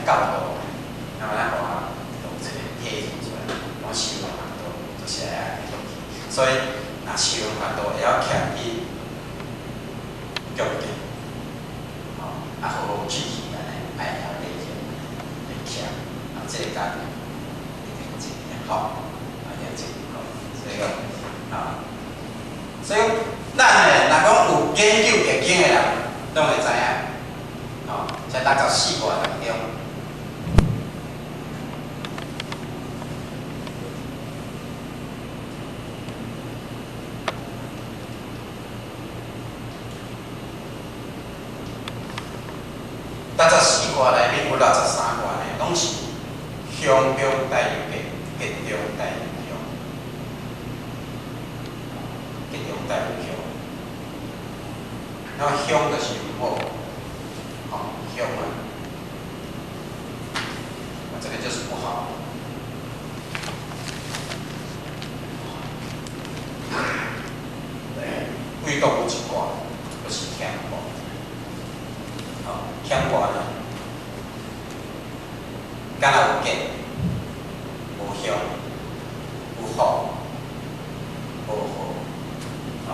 教導，那麼咱學校就有這個體現出來，講聲聞法度就是愛按呢落去。所以，若聲聞法度會曉徛去恭敬，吼，啊好好具體按呢愛曉禮敬來徛，啊，這個家庭一定這樣好，啊，一定這樣好，所以講，啊，所以咱呢，若講有研究易經的人，攏會知影，吼，在六十四卦當中。六十四卦內面有63卦呢，攏是凶中帶有吉，吉中帶有凶，吉中帶有凶。那麼凶就是毋好，吼，凶啊，這個就是不好。唯獨有一卦，就是乾卦。乾卦呢，敢若有吉，無凶，有福，無禍，吼，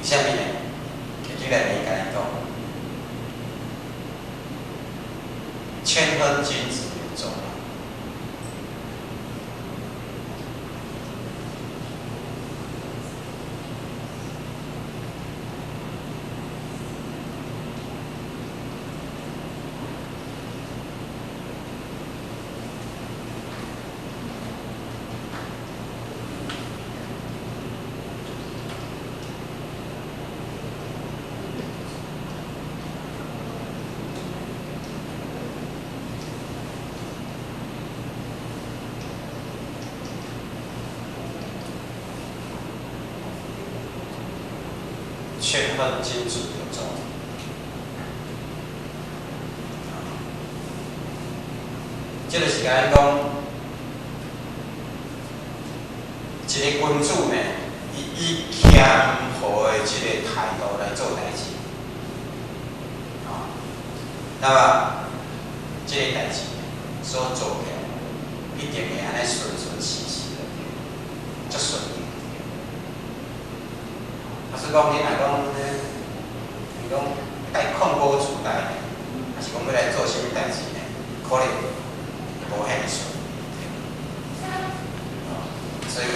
為啥物呢？易經內面共伊講，謙亨君子有終。謙亨君子有終。這個是共講，一個君子呢，伊以謙和的這個態度來做代誌，啊，那麼這個代誌所做起來，一定會按呢順順時時的，足順利。啊，所以講，你若講，你講愛控股主代，還是講欲來做啥物代誌呢？可能無遐爾順，所以。